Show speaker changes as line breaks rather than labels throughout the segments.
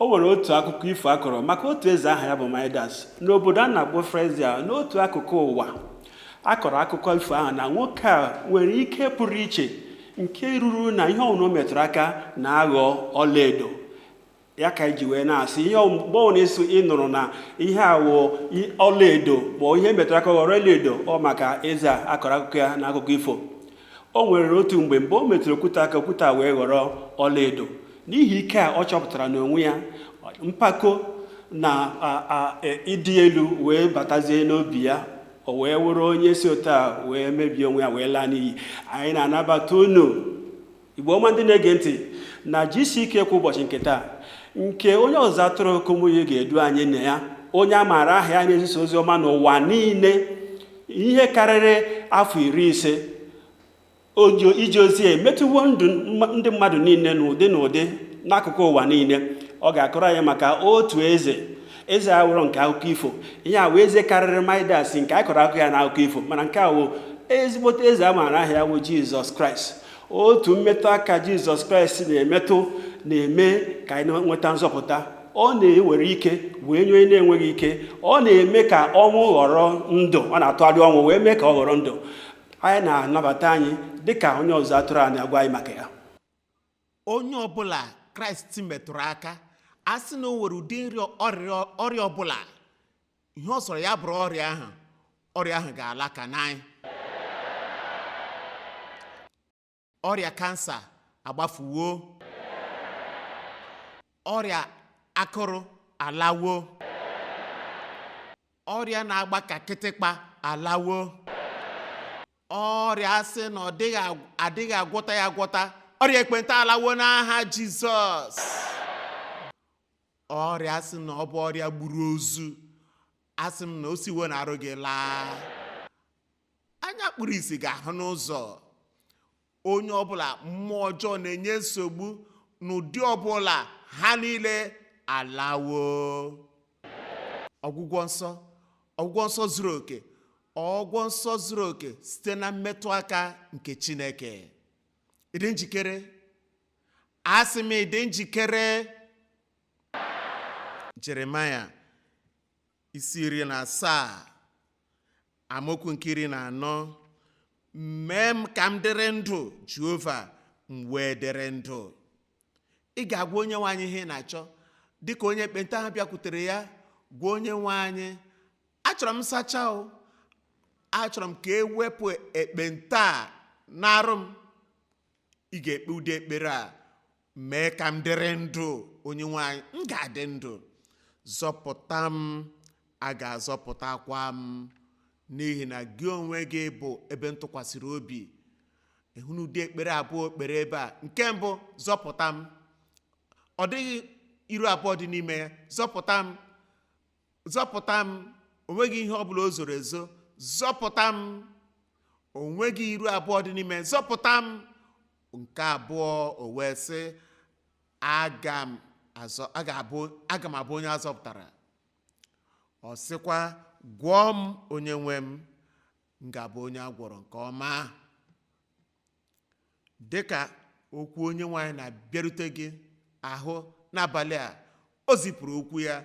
O nwere otu akụkọ ifo a kọrọ maka otu eze aha ya bụ Midas n'obodo a na-akpọ Frezia n'otu akụkụ ụwa. A kọrọ akụkọ ifo ahụ na nwoke a nwere ike pụrụ iche nke ruru na ihe ọbụla o metụrụ aka na-aghọ ọlaedo. Ya ka anyị ji wee na-asị ihe mgbe ọbụla ị sị ị nụrụ na ihe a wụ ọlaedo ma ihe metụrụ aka ghọrọ ọlaedo, ọ maka eze a a kọrọ akụkọ ya na akụkọ ifo. O nwere otu mgbe mgbe o metụrụ okwute aka, okwute a wee ghọrọ ọlaedo. N'ihi ike a ọ chọpụtara n'onwe ya, mpako na ịdị elu wee batazie n'obi ya, o wee wụrụ onye si otu a wee mebie onwe ya wee laa n'iyi. Anyị na-anabata unu, Igbo ọma ndị na-ege ntị na GCK kwa ụbọchị nke taa, nke onye ọzụzụ atụrụ Kumuyi ga-edu anyị na ya, onye a maara aha ya na-ezisa ozi ọma n'ụwa niile ihe karịrị afọ 50. Ije ozi emetụwo ndụ ndị mmadụ niile n'ụdị n'ụdị n'akụkụ ụwa niile. Ọ ga-akọrọ anyị maka otu eze, eze awụrọ nke akụkọ ifo. Ihe a wụ eze karịrị Midas nke anyị kọrọ akụkọ ya n'akụkọ ifo, mana nke a wụ ezigbote eze a maara aha ya wụ Jizọs Kraịst. Otu mmetụ aka Jizọs Kraịst na-emetụ na-eme ka anyị nweta nzọpụta. Ọ na-ewere ike wee nye onye na-enweghị ike. Ọ na-eme ka ọnwụ ghọrọ ndụ. Ọ na-atụgharị ọnwụ wee mee ka ọ ghọrọ ndụ. Anyị na-anabata anyị dịka onye ọzụzụ atụrụ a na-agwa anyị maka ya.
Onye ọbụla Kraịst metụrụ aka, a sị na o nwere ụdị ọrịa ọbụla, ihe ọ sọrọ ya bụrụ ọrịa ahụ, ọrịa ahụ ga-ala ka naị. Ọrịa kansa agbafuwo, ọrịa akụrụ alawo, ọrịa na-agba ka kịtịkpa alawo, ọrịa asị na ọ dịghị adịghị agwọta ya agwọta, ọrịa ekpenta alawo n'aha Jizọs. Ọrịa asị na ọ bụ ọrịa gburu ozu, asị m na o siwo n'arụ gị laa. Anya kpuru isi ga-ahụ n'ụzọ. Onye ọbụla mmụọ ọjọọ na-enye nsogbu n'ụdị ọbụla, ha niile alawo. Ọgwụgwọ nsọ, ọgwụgwọ nsọ zuru oke, ọgwụgwọ nsọ zuru oke site na mmetụ aka nke Chineke. Ị dị njikere? Asị m ị dị njikere? Jeremaya isi 17 amaokwu nke 14: mee m ka m dịrị ndụ, Jehova, m wee dịrị ndụ. Ị ga-agwa onye nwe anyị ihe ị na-achọ, dịka onye ekpenta ahụ bịakwutere ya gwa onye nwe anyị, achọrọ m nsacha o, achọrọ m ka e wepụ ekpenta a n'arụ m. Ị ga-ekpe ụdị ekpere a: mee ka m dịrị ndụ, onye nwe anyị, m ga-adị ndụ. Zọpụta m, a ga-azọpụtakwa m, n'ihi na gị onwe gị bụ ebe m tụkwasịrị obi. Ị hụ na ụdị ekpere abụọ o kpere ebe a. Nke mbụ, zọpụta m. Ọ dịghị iru abụọ dị n'ime ya. Zọpụta m, zọpụta m. O nweghị ihe ọ bụla o zoro ezo. Zọpụta m. O nweghị iru abụọ dị n'ime. Zọpụta m. Nke abụọ, o wee sị, aga m abụ onye a zọpụtara. Ọ sịkwa, gwọọ m, onye nwe m, m ga-abụ onye a gwọrọ nke ọma. Dịka okwu onye nwe anyị na-abịarute gị ahụ n'abalị a, o zipụrụ okwu ya,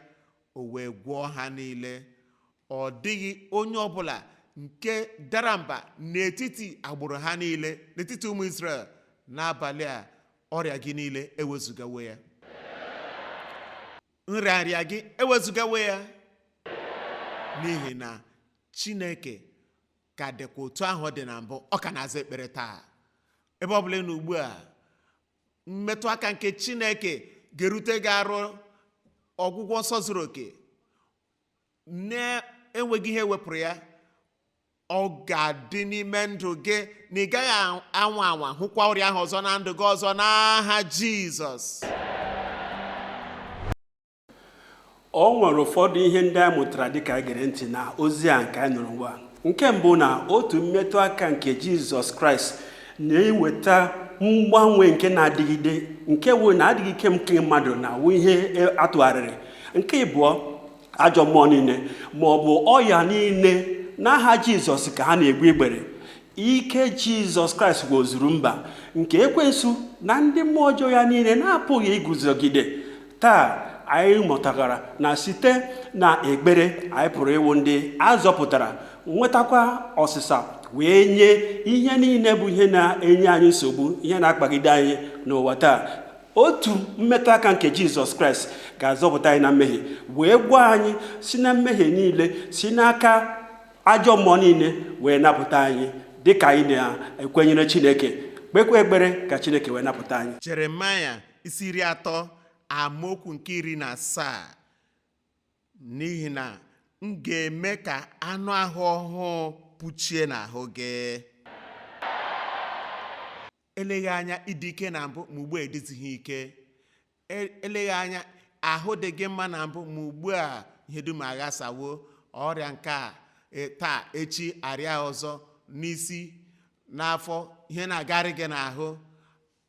o wee gwọọ ha niile. Ọ dịghị onye ọbụla nke dara mba n'etiti agbụrụ ha niile, n'etiti ụmụ Izrel. N'abalị a, ọrịa gị niile ewezugawo ya, nrịanrịa gị ewezugawo ya, n'ihi na Chineke ka dịkwa otu ahụ ọ dị na mbụ. Ọ ka na-aza ekpere taa. Ebe ọ bụla ị nọ ugbu a, mmetụ aka nke Chineke ga-erute gị arụ, ọgwụgwọ nsọ zuru oke na-enweghị ihe wepụrụ ya. Ọ ga-adị n'ime ndụ gị na ị gaghị anwa anwa hụkwa ọrịa ahụ ọzọ na ndụ gị ọzọ n'aha Jizọs.
O nwere ụfọdụ ihe ndị anyị mụtara dịka anyị gere ntị na ozi a nke anyị nụrụ ugbu a. Nke mbụ, na otu mmetụ aka nke Jizọs Kraịst na-eweta mgbanwe nke na-adịgide, nke wụ na adịghị ike nke mmadụ na-awụ ihe atụgharịrị. Nke ịbụọ, ajọ mmụọ niile ma ọ bụ ọya niile n'aha Jizọs ka ha na-egbu igbere. Ike Jizọs Kraịst wozuru mba nke ekwensu na ndị mmụọ ọjọọ ya niile na-apụghị iguzogide. Taa Anyị mụtara na site na ekpere anyị pụrụ ịwụ ndị a zọpụtara, nwetakwa ọsịsa wee nye ihe niile bụ ihe na-enye anyị nsogbu, ihe na-akpagide anyị n'ụwa taa. Otu mmetụ aka nke Jizọs Kraịst ga-azọpụta anyị na mmehie, wee gwa anyị si na mmehie niile, si n'aka ajọ mmụọ niile wee napụta anyị, dịka anyị na-ekwenyere Chineke, kpekwa ekpere ka Chineke wee napụta anyị.
Jeremaya isi 30 amaokwu nke 17, n'ihi na m ga-eme ka anụ ahụ ọhụụ pụchie n'ahụ gị. Eleghị anya ịdị ike na mbụ, ma ugbu a edizighị ike. Eleghị anya ahụ dị gị mma na mbụ, ma ugbu a ihe dum aghasawo. Ọrịa nke a taa, echi arịa ọzọ, n'isi, n'afọ, ihe na-agarị gị n'ahụ.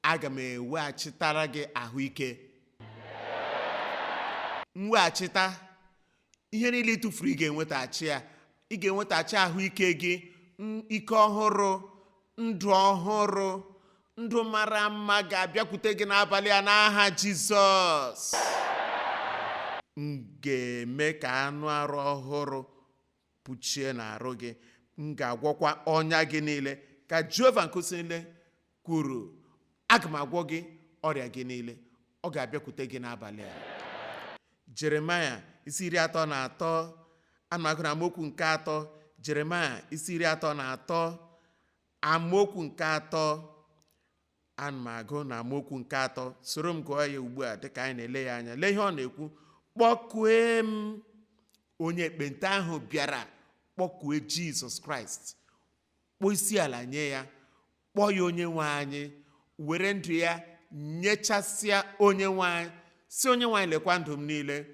Aga m eweghachitara gị ahụike, mweghachita ihe niile ị tụfuru, ị ga-enwetaghachi ya. Ị ga-enwetaghachi ahụike gị, ike ọhụrụ, ndụ ọhụrụ, ndụ mara mma ga-abịakwute gị n'abalị a n'aha Jizọs. M ga-eme ka anụ arụ ọhụrụ pụchie n'arụ gị, m ga-agwọkwa ọnya gị niile, ka Jehova nke usuu niile kwuru. Aga m agwọ gị ọrịa gị niile. Ọ ga-abịakwute gị n'abalị a. Jeremaya isi 33, ana m agụ na amaokwu nke 3. Jeremaya isi 33 amaokwu nke 3, ana m agụ na amaokwu nke 3. Soro m gụọ ya ugbu a dịka anyị na-ele ya anya. Lee ihe ọ na-ekwu: kpọkue m. Onye ekpenta ahụ bịara kpọkue Jizọs Kraịst, kpọọ isi ala nye ya, kpọọ ya onye nwe anyị, were ndụ ya nyechasịa onye nwe anyị, si onye nwe anyị lekwa ndụ m niile.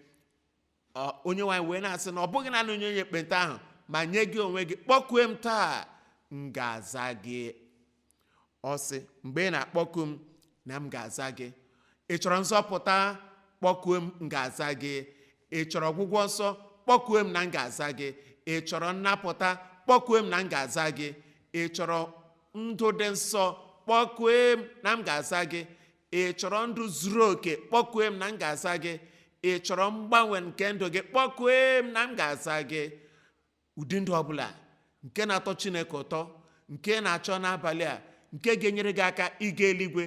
Onye nwe anyị wee na-asị na ọ bụghị naanị onye ekpenta ahụ, ma nye gị onwe gị. Kpọkue m taa, m ga-aza gị. Ọ sị, mgbe ị na-akpọku m, na m ga-aza gị. Ị chọrọ nzọpụta? Kpọkue m, m ga-aza gị. Ị chọrọ ọgwụgwọ nsọ? Kpọkue m na m ga-aza gị. Ị chọrọ nnapụta? Kpọkue m na m ga-aza gị. Ị chọrọ ndụ dị nsọ? Kpọkue m na m ga-aza gị. Ị chọrọ ndụ zuru oke? Kpọkue m na m ga-aza gị. Ị chọrọ mgbanwe nke ndụ gị? Kpọkue m na m ga-aza gị. Ụdị ndụ ọbụla nke na-atọ Chineke ụtọ, nke na-achọ n'abalị a, nke ga-enyere gị aka ịga eluigwe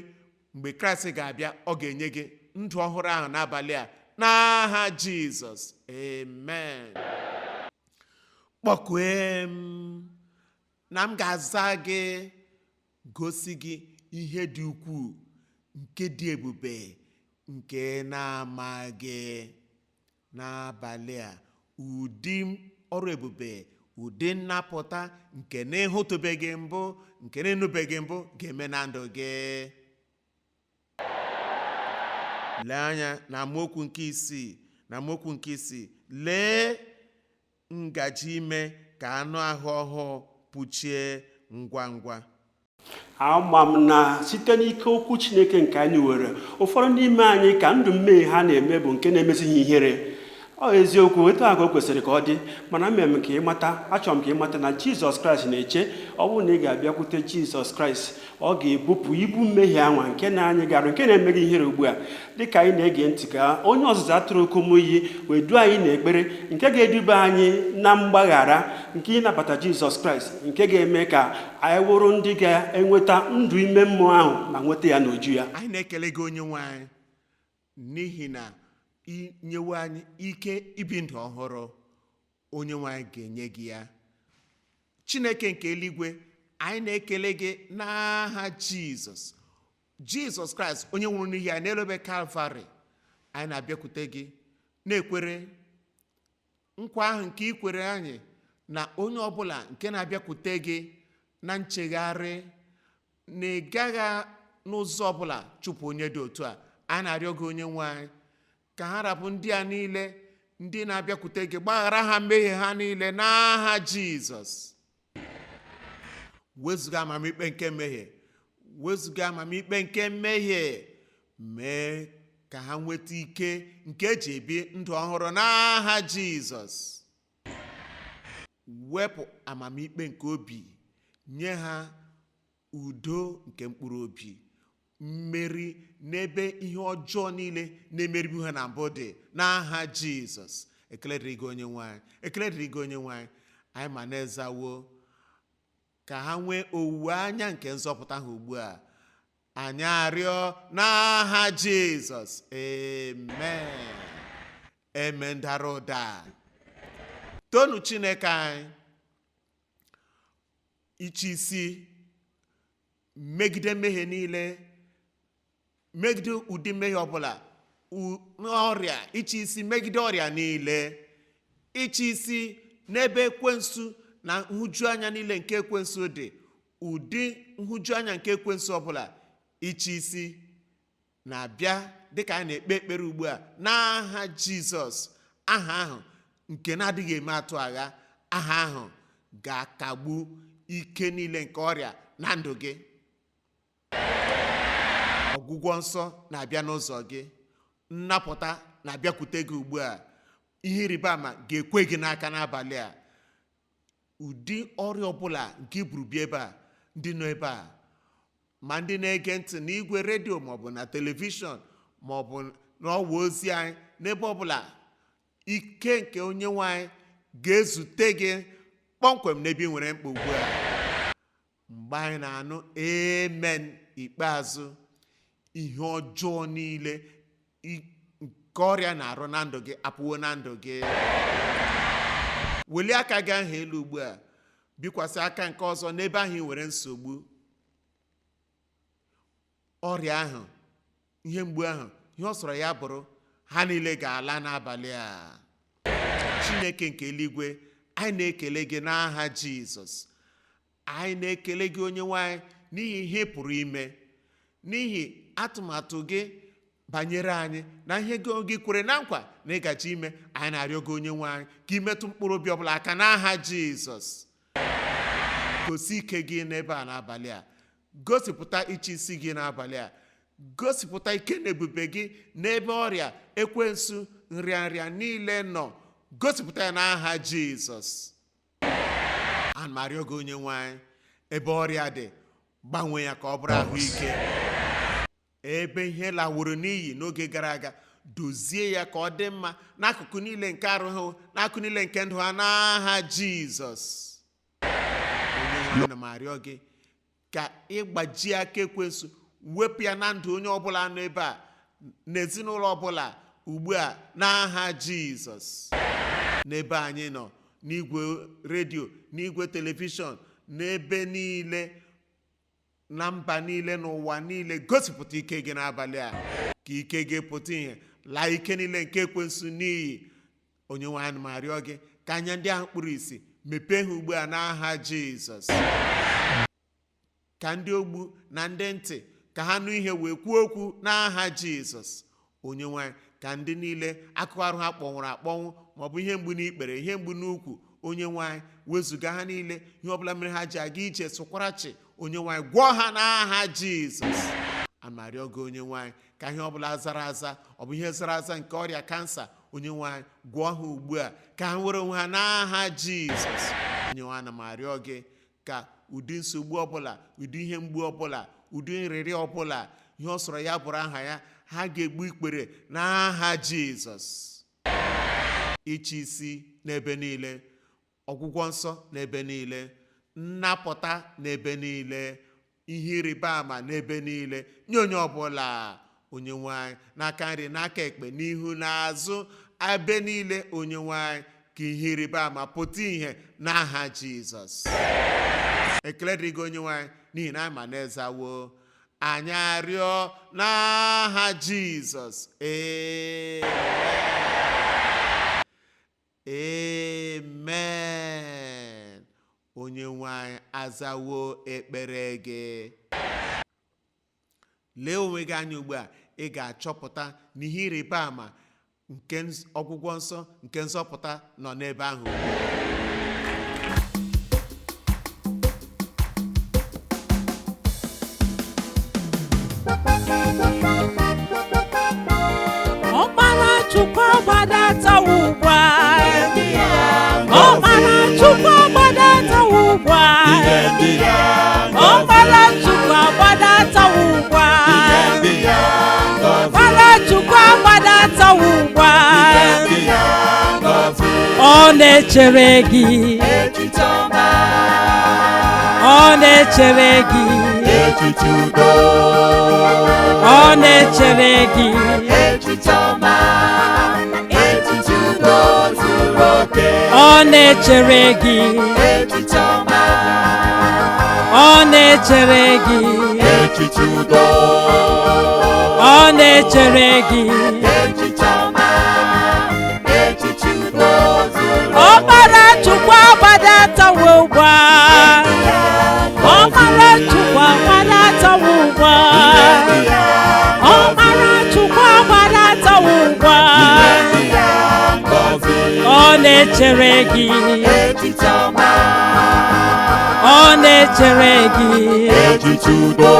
mgbe Kraịst ga-abịa, ọ ga-enye gị ndụ ọhụrụ ahụ n'abalị a n'aha Jizọs. Amen. Kpọkue m na m ga-aza gị, gosi gị ihe dị ukwuu nke dị ebube nke na-amaghị. N'abalị a, ụdị ọrụ ebube, ụdị nnapụta nke na-ehụtụbeghị mbụ, nke na-enụbeghị mbụ ga-eme na ndụ gị. Lee anya na amaokwu nke 6, na amaokwu nke 6, lee ngaji ime ka anụ ahụ ọhụụ pụchie ngwa ngwa.
Ama m na site n'ike okwu Chineke nke anyị nwere, ụfọdụ n'ime anyị ka ndụ mmehie ha na-eme bụ nke na-emezighị ihere. Ọ eziokwu, etu ahụ ka o kwesịrị ka ọ dị, mana mere m ka ị mata, achọrọ m ka ị mata na Jizọs Kraịst na-eche. Ọ bụrụ na ị ga-abịakwute Jizọs Kraịst, ọ ga-ebupụ ibu mmehie anwa nke na-anyị garụ, nke na-eme gị ihere ugbu a. Dịka anyị na-ege ntị ka onye ọzụzụ atụrụ Kumuyi wee duo anyị n'ekpere nke ga-eduba anyị na mgbaghara nke ịnabata Jizọs Kraịst, nke ga-eme ka anyị wụrụ ndị ga-enweta ndụ ime mmụọ ahụ ma nweta ya n'uju ya.
Anyị na-ekele gị onye nwe anyị, n'ihi na inyewe anyị ike ibi ndụ ọhụrụ. Onye nwe anyị ga-enye gị ya. Chineke nke eluigwe, anyị na-ekele gị n'aha Jizọs. Jizọs Kraịst onye nwụrụ n'ihi anyị n'elu obe Kalvarị, anyị na-abịakwute gị na-ekwere nkwa ahụ nke i kwere anyị na onye ọbụla nke na-abịakwute gị na nchegharị na ị gaghị n'ụzọ ọbụla chụpụ onye dị otu a. Anyị na-arịọ gị onye nwe anyị ka ha rapụ ndị a niile ndị na-abịakwute gị, gbaghara ha mmehie ha niile n'aha Jizọs. Wezụga amamikpe nke mmehie, wezụga amamikpe nke mmehie, mee ka ha nweta ike nke eji ebi ndụ ọhụrụ n'aha Jizọs. Wepụ amamikpe nke obi, nye ha udo nke mkpụrụ obi, mmeri N'ebe ihe ọjọọ niile na-emeribu ha na mbụ dị, n'aha Jizọs. Ekele dịrị gị, onye nwe anyị. Ekele dịrị gị, onye nwe anyị. Anyị ma na-ezawo ka ha nwee owuwe anya nke nzọpụta ha ugbu a. Anyị arịọ n'aha Jizọs, amen. Eme ndara ụda. Tonu Chineke anyị. Iche isi megide mmehie niile, megide ụdị mmehie ọbụla, ọrịa, iche isi megide ọrịa niile, iche isi n'ebe ekwensu na nhụjuanya niile nke ekwensu dị, ụdị nhụjuanya nke ekwensu ọbụla, iche isi na-abịa dịka anyị na-ekpe ekpere ugbu a n'aha Jizọs. Aha ahụ nke na-adịghị eme atụ agha, aha ahụ ga-akagbu ike niile nke ọrịa na ndụ gị. Ọgwụgwọ nsọ na-abịa n'ụzọ gị, nnapụta na-abịakwute gị ugbu a. Ihe ịrịba ama ga-ekwe gị n'aka n'abalị a. Ụdị ọrịa ọbụla nke i buru bịa ebe a, ndị nọ ebe a, ma ndị na-ege ntị n'igwe redio maọbụ na telivishọn maọbụ n'ọwa ozi anyị, n'ebe ọbụla, ike nke onye nwe anyị ga-ezute gị kpọmkwem n'ebe ị nwere mkpa ugbu a. Mgbe anyị na-anụ amen ikpeazụ, ihe ọjọọ niile nke ọrịa na-arụ na ndụ gị apụwo na ndụ gị. Welie aka gị ahụ elu ugbu a, bikwasị aka nke ọzọ n'ebe ahụ ị nwere nsogbu ọrịa ahụ, ihe mgbu ahụ, ihe ọ sọrọ ya bụrụ, ha niile ga-ala n'abalị a. Chineke nke eluigwe, anyị na-ekele gị n'aha Jizọs. Anyị na-ekele gị, onye nwe anyị, n'ihi ihe ị pụrụ ime, n'ihi atụmatụ gị banyere anyị na ihe gị kwere na nkwa na ịgaji ime. Anyị na-arịọ gị, onye nwe anyị, ka imetụ mkpụrụ obi ọbụla aka n'aha Jizọs. Gosi ike gị n'ebe a n'abalị a. Gosipụta ịchị isi gị n'abalị a. Gosipụta ike na ebube gị n'ebe ọrịa, ekwensu, nrịanrịa niile nọ. Gosipụta ya n'aha Jizọs. Ana m arịọ gị, onye nwe anyị, ebe ọrịa dị, gbanwee ya ka ọ bụrụ ahụike. Ebe ihe laworo n'iyi n'oge gara aga, dozie ya ka ọ dị mma n'akụkụ niile nke arụ ha, n'akụkụ niile nke ndụ ha, n'aha Jizọs. Onye nwe, ana m arịọ gị ka ịgbaji aka ekwensu, wepụ ya na ndụ onye ọbụla nọ ebe a, n'ezinụlọ ọbụla ugbu a, n'aha Jizọs. N'ebe anyị nọ, n'igwe redio, n'igwe telivishọn, n'ebe niile, na mba niile, n'ụwa niile, gosipụta ike gị n'abalị a, ka ike gị pụta ìhè, laa ike niile nke ekwensu n'iyi. Onye nwe anyị, ma arịọ gị ka anya ndị ahụ kpuru ìsì, mepee ha ugbu a n'aha Jizọs. Ka ndị ogbu na ndị ntị, ka ha nụ ihe wee kwuo okwu n'aha Jizọs. Onye nwe anyị, ka ndị niile akụkụ arụ ha kpọnwụrụ akpọnwụ, maọbụ ihe mgbu n'ikpere, ihe mgbu n'ukwu, onye nwe anyị, wezụga ha niile. Ihe ọbụla mere ha ji aga ije sụkwarachi, onye nwe anyị, gwọọ ha n'aha Jizọs. Amarịọ gị, onye nwe anyị, ka ihe ọbụla zara aza, ọ bụ ihe zara aza nke ọrịa kansa, onye nwe anyị, gwọọ ha ugbu a, ka ha nwere onwe ha n'aha Jizọs. Onye nwe anyị, ana m arịọ gị ka ụdị nsogbu ọbụla, ụdị ihe mgbu ọbụla, ụdị nrịrị ọbụla, ihe ọ sọrọ ya bụrụ aha ya, ha ga-egbu ikpere n'aha Jizọs. Ịchị isi n'ebe niile, ọgwụgwọ nsọ n'ebe niile, nnapụta n'ebe niile, ihe ịrịba ama n'ebe niile nye onye ọbụla. Onye nwe anyị, n'aka nri, n'aka ekpe, n'ihu, n'azụ, ebe niile, onye nwe anyị, ka ihe ịrịba ama pụta ìhè n'aha Jizọs. Ekele dịrị gị, onye nwe anyị, n'ihi na anyị ma na-ezawo. Anyị arịọ n'aha Jizọs, amen. Amen. Onye nwe anyị azawo ekpere gị. Lee onwe gị anya ugbu a, ị ga-achọpụta na ihe ịrịba ama nke ọgwụgwọ nsọ nke nzọpụta nọ n'ebe ahụ ugbu a.
Ọkpara Chukwu agbadatawo ugbu a. Ọkpara Chukwu agbadatawo ugbu a. Ọkpara Chukwu agbadatawo ugbu a. agbadatawo ugbu a.
Dị ya ngọzi.
Ọ na-echere gị.
Echiche ọma.
Ọ na-echere gị.
Echiche udo.
Ọ na-echere gị.
Echiche ọma. Echiche udo zuru oke.
Ọ na-echere gị.
Echiche ọma.
Ọ na-echere gị.
Echiche udo.
Ọ na-echere gị.
Echiche ọma. Echiche udo zuru
Ọkpara Chukwu agbadatawo ugbu a. Ọkpara Chukwu agbadatawo ugbu a. Ọkpara Chukwu agbadatawo ugbu a.
ya ngọzi.
Ọ na-echere gị.
Echiche ọma.
Ọ na-echere gị.
Echiche udo.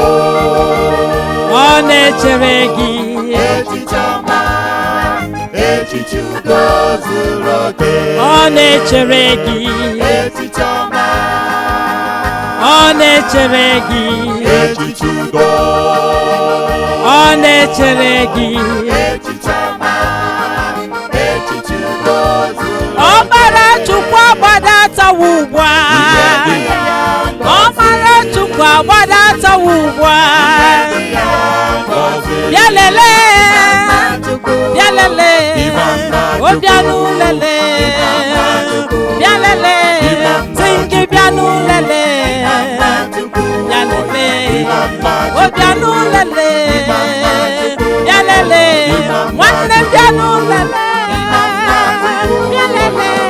Ọ na-echere gị.
Echiche ọma. Echiche udo zuru oke.
Ọ na-echere gị.
Echiche ọma.
Ọ na-echere gị.
Echiche udo.
Ọ na-echere gị.
Echiche ọma. Echiche udo zuru
Ọkpara Chukwu agbadatawo ugbu a. Ọkpara Chukwu agbadatawo ugbu a.
ngọzi.
Bịa lelee, bịa lelee, o bịanụ lelee, bịa lelee, sị gị bịanụ lelee, bịa lelee, o bịanụ lelee, bịa lelee, nwanne bịanụ lelee, bịa lelee,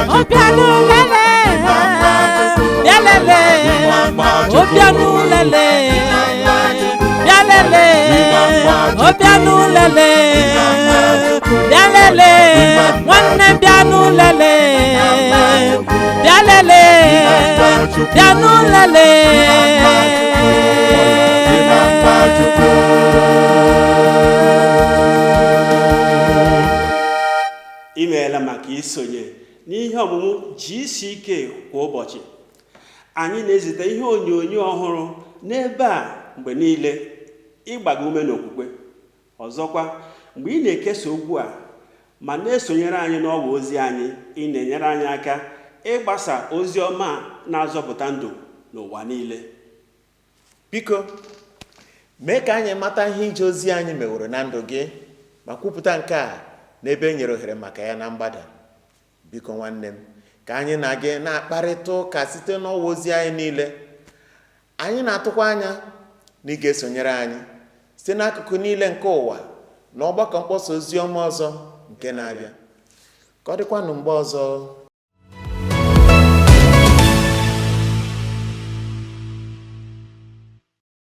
o bịanụ lelee, bịa lelee, o bịanụ lelee, bịa lelee, o bịanụ lelee, bịa lelee, nwanne bịanụ lelee, bịa lelee, bịanụ lelee.
Imeela maka isonye n'ihe ọmụmụ GCK kwa ụbọchị. Anyị na-ezite ihe onyonyo ọhụrụ n'ebe a mgbe niile ịgba gị ume n'okwukwe. Ọzọkwa, mgbe ị na-ekesa okwu a ma na-esonyere anyị n'ọwa ozi anyị, ị na-enyere anyị aka ịgbasa ozi ọma a na-azọpụta ndụ n'ụwa niile.
Biko, mee ka anyị mata ihe ije ozi anyị meworo na ndụ gị ma kwupụta nke a n'ebe e nyere ohere maka ya na mgbada. Biko nwanne m, ka anyị na gị na-akparịta ụka site n'ọwa ozi anyị niile. Anyị na-atụkwa anya na ị ga-esonyere anyị site n'akụkụ niile nke ụwa na ọgbakọ mkpọsa ozi ọma ọzọ nke na-abịa. Ka ọ dịkwanụ mgbe ọzọ.